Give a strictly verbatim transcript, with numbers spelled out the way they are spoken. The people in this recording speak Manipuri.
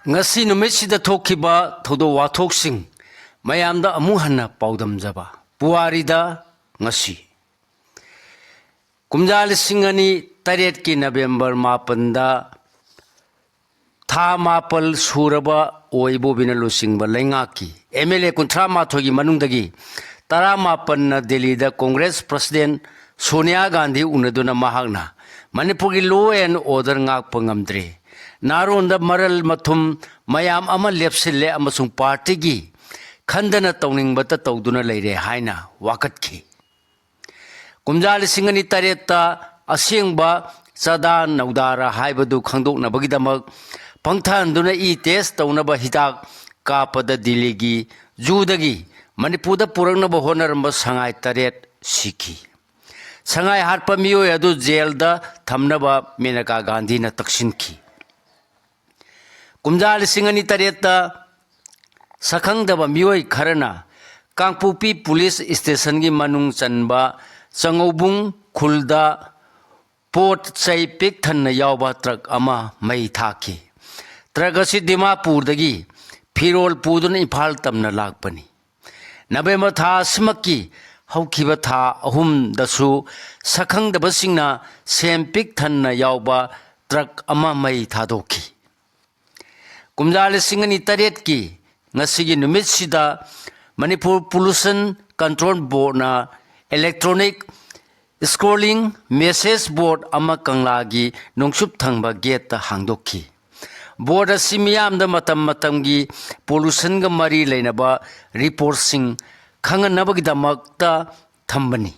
ꯉꯁꯤ ꯅꯨꯃꯤꯠꯁꯤꯗ ꯊꯣꯛꯈꯤꯕ ꯊꯧꯗꯣꯛ ꯋꯥꯊꯣꯛꯁꯤꯡ ꯃꯌꯥꯝꯗ ꯑꯃꯨꯛ ꯍꯟꯅ ꯄꯥꯎꯗꯝꯖꯕ꯫ ꯄꯨꯋꯥꯔꯤꯗ ꯉꯁꯤ꯫ ꯀꯨꯝꯖꯥ ꯂꯤꯁꯤꯡ ꯑꯅꯤ ꯇꯔꯦꯠꯀꯤ ꯅꯕꯦꯝꯕꯔ ꯃꯥꯄꯟꯗ ꯊꯥ ꯃꯥꯄꯜ ꯁꯨꯔꯕ ꯑꯣꯏ ꯏꯕꯣꯕꯤꯅ ꯂꯨꯆꯤꯡꯕ ꯂꯩꯉꯥꯛꯀꯤ ꯑꯦꯝ ꯑꯦꯜ ꯑꯦ ꯀꯨꯟꯊ꯭ꯔꯥ ꯃꯥꯊꯣꯏꯒꯤ ꯃꯅꯨꯡꯗꯒꯤ ꯇꯔꯥꯃꯥꯄꯟꯅ ꯗꯦꯜꯂꯤꯗ ꯀꯣꯡꯒ꯭ꯔꯦꯁ ꯄ꯭ꯔꯁꯤꯗꯦꯟ ꯁꯣꯅꯤꯌꯥ ꯒꯥꯟꯙꯤ ꯎꯅꯗꯨꯅ ꯃꯍꯥꯛꯅ ꯃꯅꯤꯄꯨꯔꯒꯤ law and order ꯉꯥꯛꯄ ꯉꯝꯗ꯭ꯔꯦ, ꯅꯥꯔꯣꯟꯗ ꯃꯔꯜ ꯃꯊꯨꯝ ꯃꯌꯥꯝ ꯑꯃ ꯂꯦꯞꯁꯤꯜꯂꯦ ꯑꯃꯁꯨꯡ ꯄꯥꯔꯇꯤꯒꯤ ꯈꯟꯗꯅ ꯇꯧꯅꯤꯡꯕꯇ ꯇꯧꯗꯨꯅ ꯂꯩꯔꯦ ꯍꯥꯏꯅ ꯋꯥꯀꯠꯈꯤ꯫ ꯀꯨꯝꯖꯥ ꯂꯤꯁꯤꯡ ꯑꯅꯤ ꯇꯔꯦꯠꯇ ꯑꯁꯦꯡꯕ ꯆꯥꯗꯥ ꯅꯧꯗꯥꯔꯥ ꯍꯥꯏꯕꯗꯨ ꯈꯪꯗꯣꯛꯅꯕꯒꯤꯗꯃꯛ ꯄꯪꯊꯍꯟꯗꯨꯅ ꯏ test ꯇꯧꯅꯕ ꯍꯤꯗꯥꯛ ꯀꯥꯞꯄꯗ ꯗꯤꯜꯂꯤꯒꯤ ꯖꯨꯗꯒꯤ ꯃꯅꯤꯄꯨꯔꯗ ꯄꯨꯔꯛꯅꯕ ꯍꯣꯠꯅꯔꯝꯕ ꯁꯉꯥꯏ ꯇꯔꯦꯠ ꯁꯤꯈꯤ꯫ ꯁꯉꯥꯏ ꯍꯥꯠꯄ ꯃꯤꯑꯣꯏ ꯑꯗꯨ ꯖꯦꯜꯗ ꯊꯝꯅꯕ ꯃꯦꯅꯀꯥ ꯒꯥꯟꯙꯤꯅ ꯇꯛꯁꯤꯟꯈꯤ꯫ ꯀꯨꯝꯖꯥ ꯂꯤꯁꯤꯡ ꯑꯅꯤ ꯇꯔꯦꯠꯇ ꯁꯛꯈꯪꯗꯕ ꯃꯤꯑꯣꯏ ꯈꯔꯅ ꯀꯥꯡꯄꯣꯛꯄꯤ ꯄꯨꯂꯤꯁ ꯁ꯭ꯇꯦꯁꯟꯒꯤ ꯃꯅꯨꯡ ꯆꯟꯕ ꯆꯉꯧꯕꯨꯡ ꯈꯨꯜꯗ ꯄꯣꯠ ꯆꯩ ꯄꯤꯛ ꯊꯟꯅ ꯌꯥꯎꯕ ꯇ꯭ꯔꯛ ꯑꯃ ꯃꯩ ꯊꯥꯈꯤ꯫ ꯇ꯭ꯔꯛ ꯑꯁꯤ ꯗꯤꯃꯥꯄꯨꯔꯗꯒꯤ ꯐꯤꯔꯣꯜ ꯄꯨꯗꯨꯅ ꯏꯝꯐꯥꯜ ꯇꯝꯅ ꯂꯥꯛꯄꯅꯤ꯫ ꯅꯕꯦꯝꯕꯔ ꯊꯥ ꯑꯁꯤꯃꯛꯀꯤ ꯍꯧꯈꯤꯕ ꯊꯥ ꯑꯍꯨꯝꯗꯁꯨ ꯁꯛꯈꯪꯗꯕꯁꯤꯡꯅ ꯁꯦꯝ ꯄꯤꯛ ꯊꯟꯅ ꯌꯥꯎꯕ ꯇ꯭ꯔꯛ ꯑꯃ ꯃꯩ ꯊꯥꯗꯣꯛꯈꯤ꯫ ꯀꯨꯝꯖꯥ ꯂꯤꯁꯤꯡ ꯑꯅꯤ ꯇꯔꯦꯠꯀꯤ ꯉꯁꯤꯒꯤ ꯅꯨꯃꯤꯠꯁꯤꯗ ꯃꯅꯤꯄꯨꯔ ꯄꯣꯂꯨꯁꯟ ꯀꯟꯇ꯭ꯔꯣꯜ ꯕꯣꯔꯗꯅ electronic scrolling message board ꯑꯃ ꯀꯪꯂꯥꯒꯤ ꯅꯣꯡꯆꯨꯞ ꯊꯪꯕ ꯒꯦꯠꯇ ꯍꯥꯡꯗꯣꯛꯈꯤ꯫ ꯕꯣꯔꯗ ꯑꯁꯤ ꯃꯤꯌꯥꯝꯗ ꯃꯇꯝ ꯃꯇꯝꯒꯤ ꯄꯣꯂꯨꯁꯟꯒ ꯃꯔꯤ ꯂꯩꯅꯕ ꯔꯤꯄꯣꯔꯠꯁꯤꯡ ꯈꯪꯍꯟꯅꯕꯒꯤꯗꯃꯛꯇ ꯊꯝꯕꯅꯤ꯫